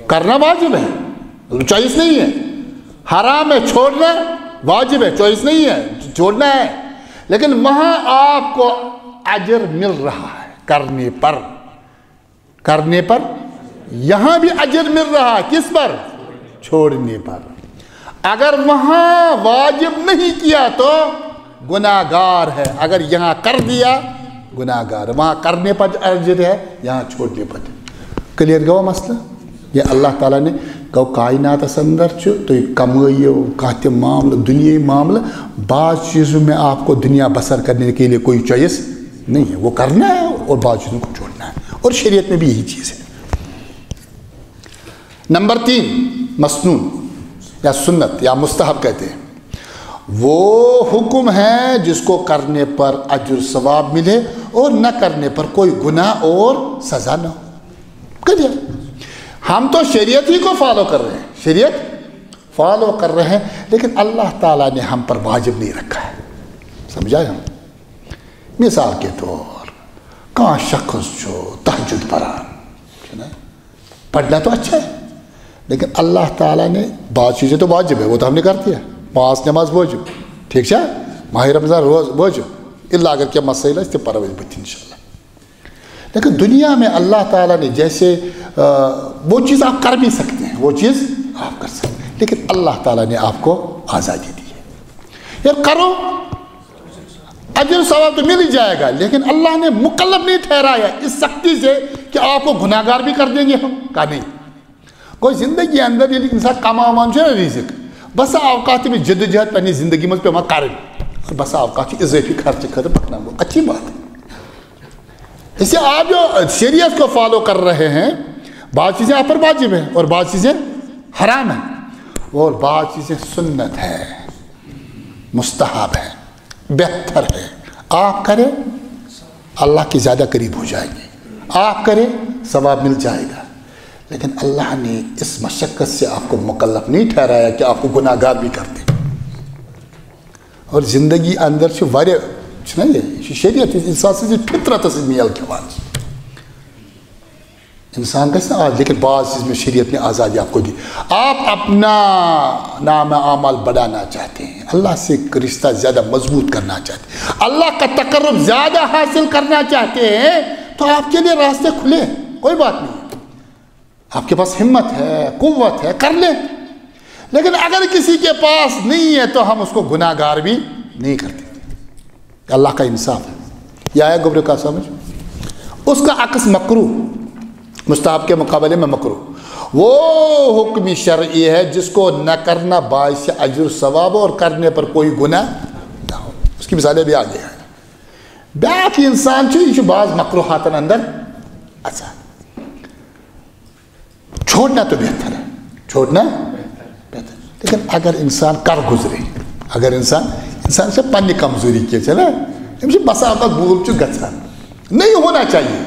کرنا واجب ہے، چوائس نہیں ہے۔ حرام میں چھوڑنا واجب ہے، چوائس نہیں ہے، چھوڑنا ہے۔ لیکن وہاں آپ کو اجر مل رہا ہے کرنے پر، کرنے پر۔ یہاں بھی اجر مل رہا ہے، کس پر؟ چھوڑنے پر۔ اگر وہاں واجب نہیں کیا تو گناہ گار ہے، اگر یہاں کر دیا گناہ گار ہے۔ وہاں کرنے پر اجر ہے، یہاں چھوڑنے پر۔ کلیئر گوا مسئلہ؟ یہ اللہ تعالیٰ نے گو کائنات اندر چھُ تُہۍ کمٲیِو کانٛہہ تہِ معاملہٕ، دُنیٲیی معاملہٕ، بعض چیزوں میں آپ کو دنیا بسر کرنے کے لیے کوئی چوائس نہیں ہے، وہ کرنا ہے اور بعض چیزوں کو چھوڑنا ہے، اور شریعت میں بھی یہی چیز ہے۔ نمبر تین، مسنون یا سنت یا مستحب کہتے ہیں، وہ حکم ہے جس کو کرنے پر اجر ثواب ملے اور نہ کرنے پر کوئی گناہ اور سزا نہ ہو۔ کلیئر؟ ہم تو شریعت ہی کو فالو کر رہے ہیں، شریعت فالو کر رہے ہیں، لیکن اللہ تعالیٰ نے ہم پر واجب نہیں رکھا ہے۔ سمجھا ہم؟ مثال کے طور، کانٛہہ شخص چھُ تہجد پران، چھُ نا؟ پڑھنا تو اچھا ہے، لیکن اللہ تعالیٰ نے بعض چیزیں تو واجب ہے، وہ تو ہم نے کر دیا۔ پانچ نماز واجب، ٹھیک ہے، ماہ رمضان روز واجب، اللہ اگر کیا مسائل ہے، اس سے پرو بچ انشاءاللہ۔ لیکن دنیا میں اللہ تعالیٰ نے جیسے، آ، وہ چیز آپ کر بھی سکتے ہیں، وہ چیز آپ کر سکتے ہیں، لیکن اللہ تعالیٰ نے آپ کو آزادی دی ہے۔ یار کرو، اجر ثواب تو مل ہی جائے گا، لیکن اللہ نے مکلف نہیں ٹھہرایا اس سختی سے کہ آپ کو گناہگار بھی کر دیں گے ہم، کہا نہیں۔ گوٚو زندگی اندر ییٚلہِ انسان کماوان چھُ نا رزق، بسا اوقات چھِ أمِس جدوجہد پننہِ زندگی منٛز پٮ۪وان کرٕنۍ، اور بسا اوقات چھُ اضٲفی خرچہٕ خٲطرٕ پکناوُن۔ اچھی بات ہے۔ اس سے آپ جو شریعت کو فالو کر رہے ہیں، بعض چیزیں آپ پر واجب ہیں اور بعض چیزیں حرام ہیں اور بعض چیزیں سنت ہے، مستحب ہے، بہتر ہے۔ آپ کریں، اللہ کے زیادہ قریب ہو جائیں گے، آپ کریں، ثواب مل جائے گا۔ لیکن اللہ نے اس مشقت سے آپ کو مکلف نہیں ٹھہرایا کہ آپ کو گناہ گار بھی کر دیں۔ اور زندگی اندر چھِ واریاہ، چھُنہ یہِ، یہِ چھِ شریعت، یہِ چھِ انسان سٕنٛزِ فطرت سۭتۍ میل کھٮ۪وان۔ انسان گژھِ نہ آز، لیکن بعض چیز میں شریعت نے آزادی آپ کو دی۔ آپ اپنا نام اعمال بڑھانا چاہتے ہیں، اللہ سے رشتہ زیادہ مضبوط کرنا چاہتے ہیں، اللہ کا تقرب زیادہ حاصل کرنا چاہتے ہیں، تو آپ کے لیے راستے کھلے ہیں، کوئی بات نہیں ہے۔ آپ کے پاس ہمت ہے، قوت ہے، کر لیں۔ لیکن اگر کسی کے پاس نہیں ہے تو ہم اس کو گناہ گار بھی نہیں کرتے۔ اللہ کا انصاف ہے۔ یہ آیا گبر کا سمجھ؟ اس کا عکس مکروہ، مستحب کے مقابلے میں مکروہ۔ وہ حکم شرعی ہے جس کو نہ کرنا باعث اجر ثواب اور کرنے پر کوئی گناہ نہ ہو۔ اس کی مثالیں بھی آگے ہیں۔ بیاکھ انسان چھُ، یہِ چھُ بعض مکروہاتن اندر اژان۔ چھوڑنا تو بہتر ہے، چھوڑنا بہتر۔ لیکن اگر انسان کر گزرے، اگر انسان، انسان سے پننہِ کمزوری کے، ہے نا؟ أمِس چھُ بسا اوقات بھول چھُ گژھان۔ نہیں ہونا چاہیے،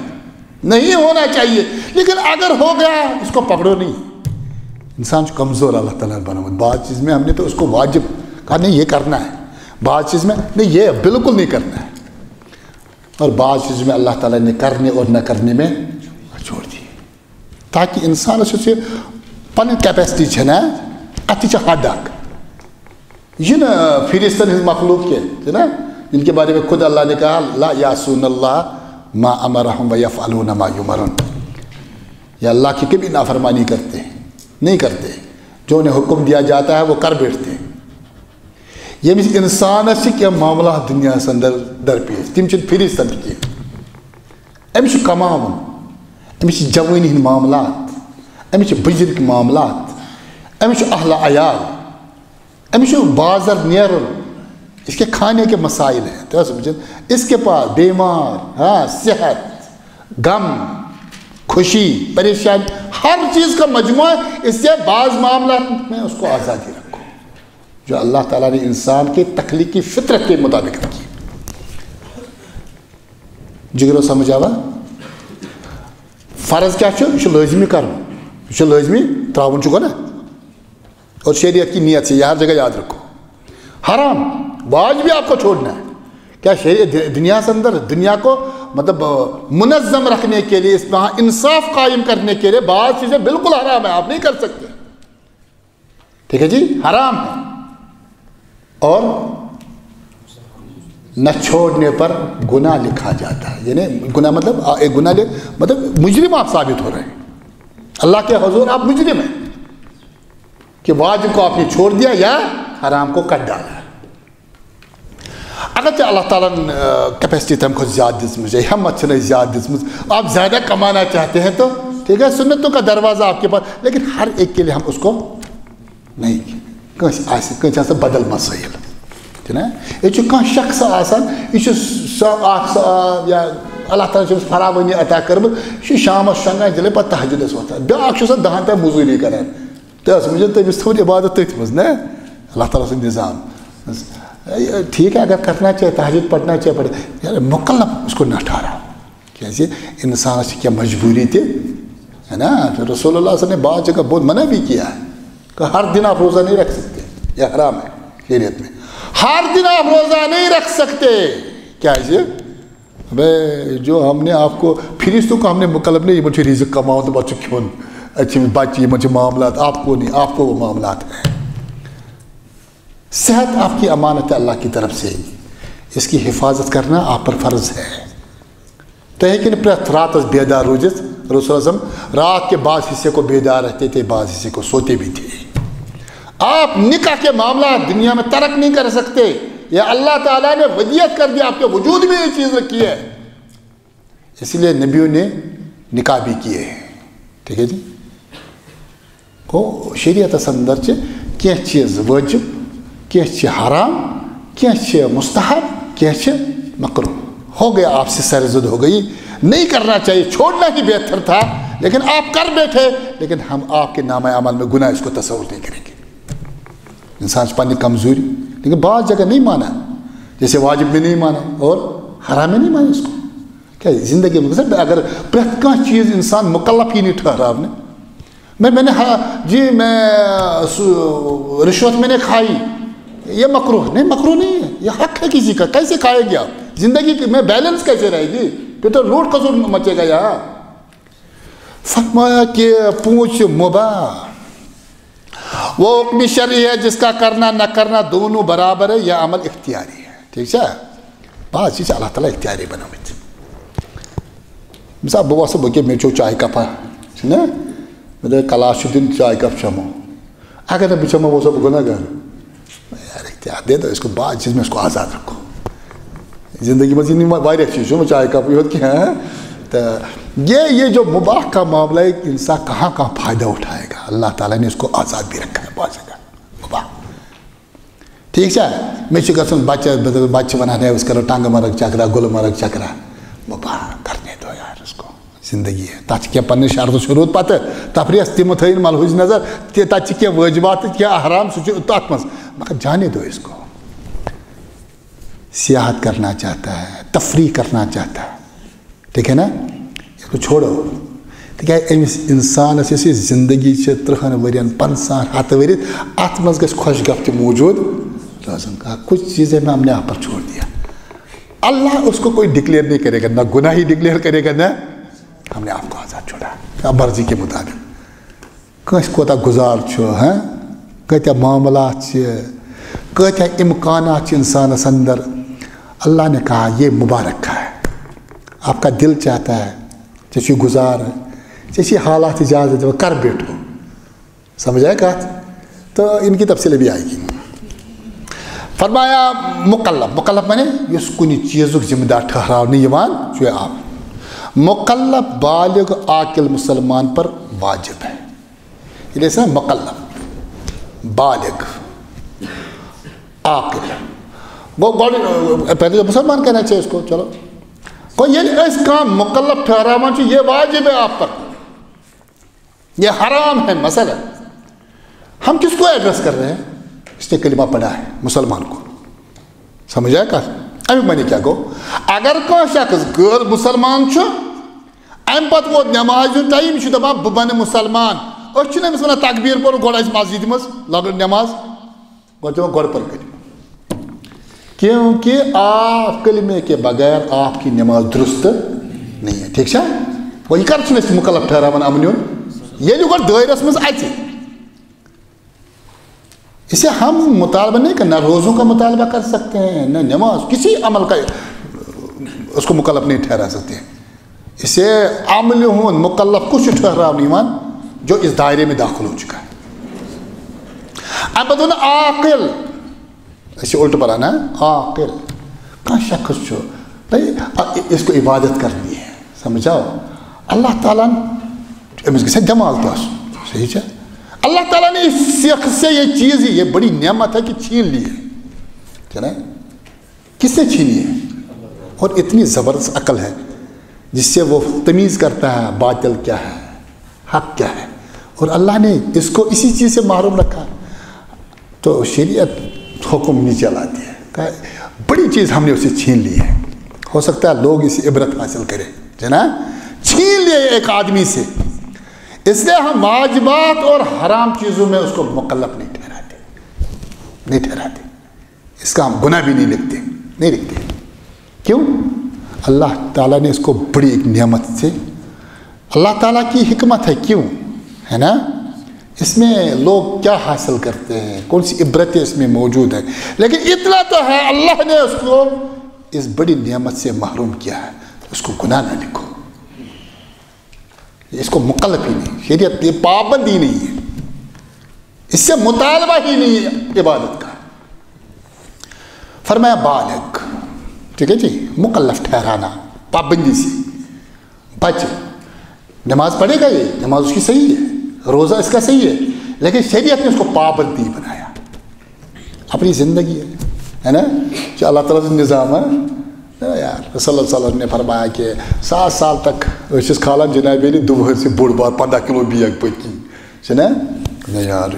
نہیں ہونا چاہیے، لیکن اگر ہو گیا، اس کو پکڑو نہیں۔ انسان چھُ کمزور اللہ تعالیٰ نے بناومُت۔ بعض چیز میں ہم نے تو اس کو واجب کہا، نہیں، یہ کرنا ہے۔ بعض چیز میں، نہیں، یہ بالکل نہیں کرنا ہے۔ اور بعض چیز میں اللہ تعالیٰ نے کرنے اور نہ کرنے میں چھوڑ دی۔ تاکہ انسانس یُس یہِ پنٕنۍ capacity چھےٚ نا، اَتھ تہِ چھِ حد اکھ۔ یہِ چھِنہٕ فرشتن ہٕنٛز مخلوق کینٛہہ، چھِ نا؟ جن کے بارے میں خود اللہ نے کہا، "لا یعصون اللہ ما امرهم ویفعلون ما یؤمرون۔" یہ اللہ کی کبھی نافرمانی کرتے ہیں، نہیں کرتے۔ جو انہیں حکم دیا جاتا ہے، وہ کر بیٹھتے ہیں۔ ییٚمِس انسانس چھِ کینٛہہ معاملات دُنیاہس اندر درپیش، تِم چھِنہٕ فرشتن تہِ کینٛہہ۔ أمِس چھُ کماوُن، أمِس چھِ جوٲنی ہٕنٛدۍ معاملات، أمِس چھِ بُجرٕکۍ معاملات، أمِس چھُ اہل عیال، أمِس چھُ بازر نیرُن، اس کے کھانے کے مسائل ہیں، تُہۍ ٲسِو بوٗزِتھ؟ اس کے پاس بیمار، ہاں، صحت، غم، خوشی، پریشانی، ہر چیز کا مجموعہ، اس سے بعض معاملات میں اس کو آزادی رکھو، جو اللہ تعالیٰ نے انسان کے تخلیقی فطرت کے مطابق رکھی۔ جگرو سمجھ آوا؟ فرض کیا چھُ؟ یہِ چھُ لٲزمی کرُن، یہِ چھُ لٲزمی ترٛاوُن چھُ گۄڈٕ۔ اور شریعت کی نیت سے یہ ہر جگہ یاد رکھو۔ حرام، واجب بھی آپ کو چھوڑنا ہے۔ کیا شریعت، دنیا سے اندر، دنیا کو مطلب منظم رکھنے کے لیے، اس میں انصاف قائم کرنے کے لیے بعض چیزیں بالکل حرام ہے، آپ نہیں کر سکتے۔ ٹھیک ہے جی، حرام ہے۔ اور نہ چھوڑنے پر گناہ لکھا جاتا ہے، یعنی گناہ مطلب آ، ایک گناہ لے، مطلب مجرم آپ ثابت ہو رہے ہیں اللہ کے حضور، آپ مجرم ہیں کہ واجب کو آپ نے چھوڑ دیا یا حرام کو کٹ ڈالا۔ اگرچہ اللہ تعالیٰ ہن کیپیسٹی تمہِ کھۄتہٕ زیادٕ دِژمٕژ چھےٚ، ہمت چھنہٕ اَسہِ زیادٕ دِژمٕژ، آپ زیادہ کمانا چاہتے ہیں تو ٹھیک ہے، سنتوں کا دروازہ آپ کے پاس، لیکن ہر ایک کے لیے ہم اس کو نہیں، کٲنٛسہِ آسہِ، کٲنٛسہِ آسہِ بدل مسائل۔ چھُنہ؟ ییٚتہِ چھُ کانٛہہ شخص آسان، یہِ چھُ سۄ اکھ سۄ، آ، یا اللہ تعالیٰ چھُ أمِس فراوٲنی عطا کٔرمٕژ، یہِ چھُ شامس شۄنٛگان، ییٚلہِ پتہٕ تہجدس وۄتھان۔ بیٛاکھ چھُ آسان دَہن تام موٚزوٗری کران۔ تہٕ سمجھو، تٔمِس تھوٚو عبادت تٔتھۍ منٛز، نہ؟ اللہ تعالیٰ سُنٛد نظام۔ ٹھیک ہے، اگر کرنا چاہے، تہجد پڑھنا چاہے، پڑھے۔ یار، مکلف اس کو نہ ٹھہراو۔ کیازِ انسانس چھِ کینٛہہ مجبوٗری تہِ، ہے نا؟ پھر رسول اللہ صلی اللہ علیہ وسلم نے بعض جگہ بہت منع بھی کیا ہے کہ ہر دن آپ روزہ نہیں رکھ سکتے، یہ حرام ہے شریعت میں۔ ہر دن آپ روزہ نہیں رکھ سکتے۔ کیازِ؟ ابے، جو ہم نے آپ کو، فرشتوں کو ہم نے مکلف نہیں، یِمن چھُ رزق کماوُن تہٕ پتہٕ چھُ کھیوٚن، اَتہِ چھِ بچہِ، یِمن چھِ معاملات، آپ کو نہیں، آپ کو وہ معاملات ہیں۔ صحت آپ کی امانت ہے اللہ کی طرف سے، اس کی حفاظت کرنا آپ پر فرض ہے۔ تُہۍ ہیٚکِو نہٕ پرٛٮ۪تھ راتس بیدار روٗزِتھ۔ رسول اعظم رات کے بعض حصے کو بیدار رہتے تھے، بعض حصے کو سوتے بھی تھے۔ آپ نکاح کے معاملات دنیا میں ترک نہیں کر سکتے۔ یہ اللہ تعالیٰ نے ودیعت کر دی، آپ کے وجود میں یہ چیز رکھی ہے، اس لیے نبیوں نے نکاح بھی کیے ہیں۔ ٹھیک ہے جی؟ گوٚو، شریعتس اندر چھِ کینٛہہ چیٖز وٲجِب، کینٛہہ چھِ حرام، کینٛہہ چھِ مستحب، کینٛہہ چھِ مکروہ۔ ہو گیا آپ سے سر زد ہو گئی، نہیں کرنا چاہیے، چھوڑنا ہی بہتر تھا، لیکن آپ کر بیٹھے، لیکن ہم آپ کے نامہ اعمال میں گناہ اس کو تصور نہیں کریں گے۔ انسان چھِ پننہِ کمزوری، لیکن بعض جگہ نہیں مانا، جیسے واجب میں نہیں مانا اور حرام میں نہیں مانا اس کو۔ کیا زندگی میں گزر، اگر پرٛٮ۪تھ کانٛہہ چیٖز انسان مکلف ہی نہیں ٹھہراونہٕ، میں، میں نے ہا-، جی، میں، سو-، رشوت میں نے کھائی، یہ مکروہ نہیں، مکروہ نہیں ہے، یہ حق ہے کسی کا، کیسے کھائیں گے آپ؟ زندگی میں بیلنس کیسے رہے گی؟ پھر تو لوٹ قصور مچے گا یہاں۔ فرمایا کہ پوچھ مباح، وہ حکم شرعی ہے جس کا کرنا نہ کرنا دونوں برابر ہے، یہ عمل اختیاری ہے۔ ٹھیک ہے؟ بعض چیز اللہ تعالیٰ اختیاری بناوت۔ مثال، بہٕ وَسہٕ، بہٕ کیٛاہ، مےٚ چیوٚو چایہِ کَپا، چھُنہ؟ مےٚ دوٚپ، کلاس چھُ دیُن، چایہِ کپ چٮ۪مو۔ اگر نہٕ بہٕ چٮ۪مو، بہٕ اوسا بہٕ گُناہ گار؟ یار، اختیار دے دو اس کو، بعض چیز میں اس کو آزاد رکھو۔ زندگی منٛز یِم واریاہ چیٖز چھُ، وۄنۍ چایہِ کپٕے یوت کینٛہہ، ہاں؟ تو یہ، یہ جو مباح کا معاملہ ہے، انسان کہاں کہاں فائدہ اٹھائے گا، اللہ تعالیٰ نے اس کو آزاد بھی رکھا ہے بعض جگہ۔ مباح۔ ٹھیک چھا؟ مےٚ چھُ گژھُن بچس، بہٕ دَپہٕ، بچہٕ چھِ ونان، "ہے، أسۍ کرو ٹنگہٕ مرگ چکرا، گُلمرگ چکرا۔" مباح، کرنے دو یار اس کو۔ زندگی ہے۔ تَتھ چھِ کینٛہہ پنٕنۍ شرطہٕ شروٗط پتہٕ، تفریح تِم تھٲیِن ملحوظ نظر۔ تہِ، تَتہِ چھِ کینٛہہ وٲجبات تہٕ کینٛہہ احرام، سُہ چھُ تَتھ منٛز۔ مگر جانے دو اس کو۔ سیاحت کرنا چاہتا ہے، تفریح کرنا چاہتا ہے، ٹھیک ہے نا؟ اس کو چھوڑو۔ تِکیٛازِ أمِس اِنسانَس یۄس یہِ زندگی چھِ تٕرٛہَن ؤرِین، پنٛژاہَن، ہَتہٕ ؤرِتھ، اَتھ منٛز گژھِ خۄش گپھ تہِ موٗجوٗد روزُن۔ کہا، کچھ چیزیں میں ہم نے آپ پر چھوڑ دیا۔ اللہ اس کو کوئی ڈکلیئر نہیں کرے گا، نہ گناہی ڈکلیئر کرے گا، نہ ہم نے آپ کو آزاد چھوڑا، کیا مرضی کے مطابق۔ کٲنٛسہِ کوٗتاہ گُزار چھُ، ہاں؟ کۭتیٛاہ معاملات چھِ، کۭتیٛاہ اِمکانات چھِ اِنسانَس اندر۔ اللہ نے کہا، یہ مبارک ہے۔ آپ کا دل چاہتا ہے، ژےٚ چھُے گُزار، ژےٚ چھِ حالات اجازت دِوان، کر بیٹھو۔ سمجھ آیا کتھ؟ تو ان کی تفصیل بھی آئے گی۔ فرمایا مکلف، مکلف معنی یُس کُنہِ چیٖزُک ذمہ دار ٹھہراونہٕ یِوان چھُ، آپ۔ مکلف بالغ عاقل مسلمان پر واجب ہے۔ ییٚلہِ أسۍ وَنان مُکَلَّف، بالغ، عاقل۔ گوٚو گۄڈٕ، پہلے تو مسلمان کہنا چاہیے اس کو، چلو۔ گوٚو ییٚلہِ أسۍ کانٛہہ مُکَلَّف ٹھہراوان چھِ، یہ واجب ہے آپ پر، یہ حرام ہے، مثلاً۔ ہم کس کو ایڈریس کر رہے ہیں؟ اس نے کلمہ پڑھا ہے، مسلمان کو۔ سمجھ آیا کتھ؟ امیُک معنی کیٛاہ گوٚو؟ اگر کانٛہہ شخص غٲر مسلمان چھُ، امہِ پتہٕ ووت نماز ہُنٛد ٹایم، یہِ چھُ دپان، "بہٕ بنہٕ مسلمان۔" أسۍ چھِنہٕ أمِس ونان، "تکبیر پوٚر گۄڈٕ اَسہِ مسجدِ منٛز، لۄکٕٹ نماز، گۄڈٕ دِوان گۄڈٕ پٔر کٔرِتھ۔" کیونکہ آپ کلمے کے بغیر آپ کی نماز درست نہیں ہے۔ ٹھیک ہے؟ وۄنۍ یہِ کر چھُنہٕ أسۍ مُکلف ٹھہراوان عمل یُن؟ ییٚلہِ گۄڈٕ دٲیرس منٛز اژِ۔ اسے ہم مطالبہ نہیں کرنا، روزوں کا مطالبہ کر سکتے ہیں، نہ نماز، کسی عمل کا اس کو مکلف نہیں ٹھہرا سکتے ہیں۔ اسے عمل ہُنٛد مکلف کُس چھُ ٹھہراونہٕ یِوان؟ جو اس دائرے میں داخل ہو چکا ہے۔ اَمہِ پتہٕ ووٚن عاقل، أسۍ چھِ الٹہٕ پران، ہا؟ عاقل کانٛہہ شخص چھُ، بھائی، اس کو عبادت کرنی ہے، سمجھ آو؟ اللہ تعالیٰ ہن، أمِس گژھِ دٮ۪ماغ تہِ آسُن، صحیح چھا؟ اللہ تعالیٰ نے اس شخص سے یہ چیز، یہ بڑی نعمت ہے کہ چھین لی ہے، ہے نا؟ کس نے چھینی ہے؟ اور اتنی زبردست عقل ہے جس سے وہ تمیز کرتا ہے باطل کیا ہے، حق کیا ہے، اور اللہ نے اس کو اسی چیز سے محروم رکھا۔ تو شریعت حکم نیچے لاتی ہے، کہا، بڑی چیز ہم نے اسے چھین لی ہے۔ ہو سکتا ہے لوگ اسے عبرت حاصل کریں، ہے نا؟ چھین لیے ایک آدمی سے، اس لیے ہم واجبات اور حرام چیزوں میں اس کو مکلف نہیں ٹھہراتے، نہیں ٹھہراتے۔ اس کا ہم گناہ بھی نہیں لکھتے، نہیں لکھتے۔ کیوں؟ اللہ تعالیٰ نے اس کو بڑی ایک نعمت سے، اللہ تعالیٰ کی حکمت ہے، کیوں؟ ہے نا؟ اس میں لوگ کیا حاصل کرتے ہیں، کون سی عبرتیں اس میں موجود ہیں، لیکن اتنا تو ہے، اللہ نے اس کو اس بڑی نعمت سے محروم کیا ہے، اس کو گناہ نہ لکھو۔ اس کو مکلف ہی نہیں، شریعت یہ پابندی نہیں ہے، اس سے مطالبہ ہی نہیں ہے عبادت کا۔ فرمایا بالغ، ٹھیک ہے جی، مکلف ٹھہرانا، پابندی سے بچ۔ نماز پڑھے گا یہ، نماز اس کی صحیح ہے، روزہ اس کا صحیح ہے، لیکن شریعت نے اس کو پابندی بنایا۔ اپنی زندگی ہے، ہے نا؟ جو اللہ تعالیٰ سُنٛد نظام ہے نا یار۔ رسول اللہ صلی اللہ علیہ وسلم نے فرمایا کہ ساس سال تک أسۍ ٲسۍ کھالان جناب علی دُبہر سے بوٚڑ بار پنٛداہ کلو بیگ پٔتۍ کِنۍ، چھِ نا؟ نہ یار،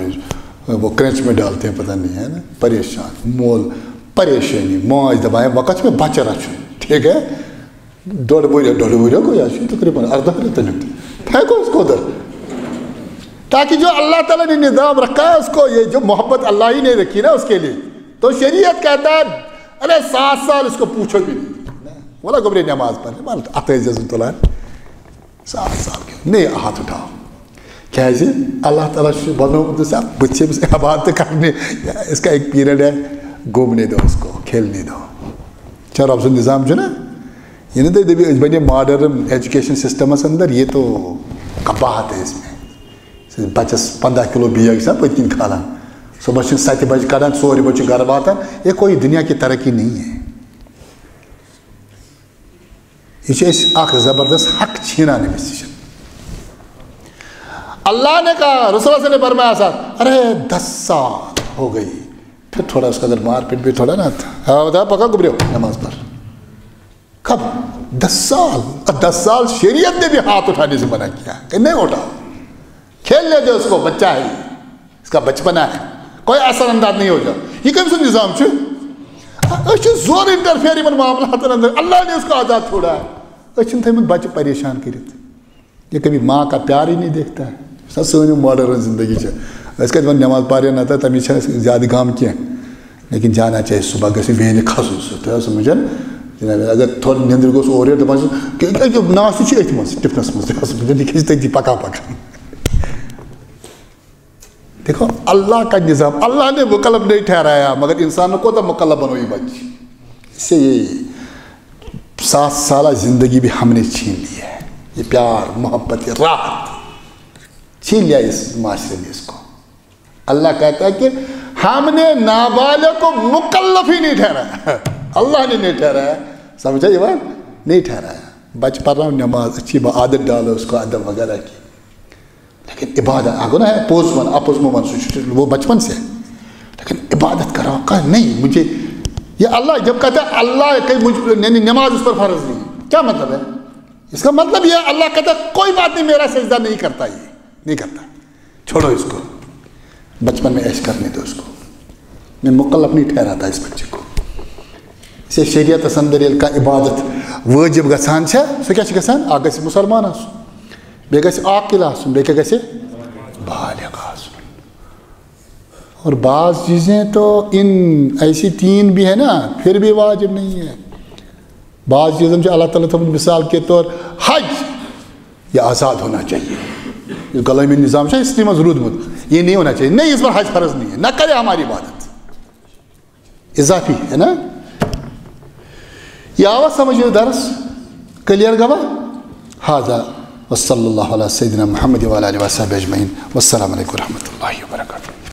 وہ کرنچ میں ڈالتے ہیں، پتہ نہیں، ہے نا؟ پریشان، مول پریشانی، ماج دپان ہے، وۄنۍ کتھ چھُ مےٚ بچہٕ رچھُن، ٹھیک ہے؟ ڈۄڈ ؤرۍ، ڈۄڈ ؤرۍ گوٚو، یہِ چھُ تقریباً ارداہ رٮ۪تن ہُنٛد۔ پھینکو اس کو ادھر۔ تاکہ جو اللہ تعالیٰ نے نظام رکھا ہے اس کو، یہ جو محبت اللہ ہی نے رکھی نا اس کے لیے، تو شریعت کہتا ہے، ارے سات سال اس کو پوچھو بھی نہیں۔ ولا گوٚبرے نماز پرنہِ، مطلب اتھ ٲسۍ زیو تُلان۔ سات سال کیوں نہیں ہاتھ اٹھاؤ؟ کیازِ اللہ تعالیٰ چھُ بنومُت، دَپان بہٕ چھُس أمِس عبادت کرنہِ، اس کا ایک پیریڈ ہے، گھومنے دو اس کو، کھیلنے دو۔ چھا رب سُنٛد نظام چھُنہ؟ یہِ نہٕ تُہۍ دٔپِو أسۍ بنے ماڈرن ایجوکیشن سسٹمس اندر، یہ تو کباہت ہے اس میں۔ بچس پنٛداہ کلو بیگ چھِ آسان پٔتۍ کِنۍ کھالان، صبحس چھِ ستہِ بجہِ کڑان، ژورِ بجہِ چھُ گرٕ واتان۔ یہ کوئی دنیا کی ترقی نہیں ہے۔ یہ چھِ أسۍ اکھ زبردست حق چھینان أمِس نِش۔ اللہ نے کہا، رسول اللہ صلی اللہ علیہ وسلم نے فرمایا، ساتھ، ارے دس سال ہو گئی، پھر تھوڑا اس کا اگر مار پیٹ بھی تھوڑا نا تھا، ہاں، بتا، پکا گبریو نماز پر۔ کب؟ دس سال؟ اور دس سال شریعت نے بھی ہاتھ اٹھانے سے منع کیا کہ نہیں اٹھاؤ، کھیلنے دو اس کو، بچہ ہے، اس کا بچپنا ہے، کوئی اثر انداز نہیں ہو جاؤ۔ یہ کم سا نظام چھُ؟ أسۍ چھِ زور انٹرفیئر یِمن معاملاتن اندر۔ اللہ نے اس کو آزاد چھوڑا ہے۔ أسۍ چھِنہٕ تھٲومٕتۍ بچہٕ پریشان کٔرِتھ۔ یہ کبھی ماں کا پیار ہی نہیں دیکھتا ہے۔ سۄ سٲنۍ یہِ ماڈرن زندگی چھِ۔ أسۍ کتہِ وَنو نماز پرِ نہ تہٕ تَمہِ وِزِ چھَنہٕ اَسہِ زیادٕ غم کینٛہہ۔ لیکن جانا چاہے صبح گژھِ وینہِ کھسُن سُہ، تُہۍ ٲسِو وٕچھان؟ جناب، اگر تھوڑا نیٚنٛدٕر گوٚژھ اورٕ یورٕ، دَپان چھُس، کہِ، کہِ، کہِ، ناس تہِ چھُ أتھۍ منٛز، ٹِفنَس منٛز تہِ آسان، بہٕ چھُس یہِ کھسہِ تٔتی پَکان پَکان۔ دیکھو، اللہ کا نظام، اللہ نے مکلف نہیں ٹھہرایا، مگر انسان کو کوتاہ مکلف بنوو یہِ بچہِ۔ اس سے یہ سات سالہ زندگی بھی ہم نے چھین لی ہے۔ یہ پیار، محبت، یہ راحت چھین لیا اس معاشرے نے اس کو۔ اللہ کہتا ہے کہ ہم نے نابالغ کو مکلف ہی نہیں ٹھہرایا۔ اللہ نے نہیں ٹھہرایا۔ سمجھا یہ بات؟ نہیں ٹھہرایا۔ بچہ پرناو نماز، اچھی با-، عادت ڈالو اس کو ادب وغیرہ کی۔ لیکن عبادت، اگر ہے پوز من، اپوز من، سو چھُ وہ بچپن سے۔ لیکن عبادت کرا کا نہیں، مجھے یہ اللہ جب کہتا ہے اللہ کہ مجھے، یعنی نماز اس پر فرض نہیں، کیا مطلب ہے؟ اس کا مطلب یہ ہے، اللہ کہتا ہے، "کوئی بات نہیں، میرا سجدہ نہیں کرتا یہ، نہیں کرتا، چھوڑو اس کو۔" بچپن میں ایش کرنے دو اس کو۔ میں مکلف نہیں ٹھہراتا اس بچے کو۔ اسے شریعتس اندر ییٚلہِ کانٛہہ عبادت وٲجِب گژھان چھےٚ، سُہ کیٛاہ چھُ گژھان؟ اکھ گژھِ مُسلمان آسُن، بیٚیہِ گژھِ عاقل آسُن، بیٚیہِ کیٛاہ گژھِ؟ بالغ آسُن۔ اور بعض چیزیں تو ان ایسی تین بھی ہے نا، پھر بھی واجب نہیں ہے۔ بعض چیزوں سے اللہ تعالیٰ تھومت مثال کے طور حج، یہ آزاد ہونا چاہیے۔ یہ غلامی نظام سے اس نے مضرود مت، یہ نہیں ہونا چاہیے، نہیں، اس پر حج فرض نہیں ہے، نہ کرے ہماری عبادت۔ اضافی ہے نا؟ یہ آوا سمجھ، یہ درس کلیئر گوا؟ هذا وصلى الله على سيدنا محمد وعلى آله وصحبه أجمعين، والسلام عليكم ورحمة الله وبركاته۔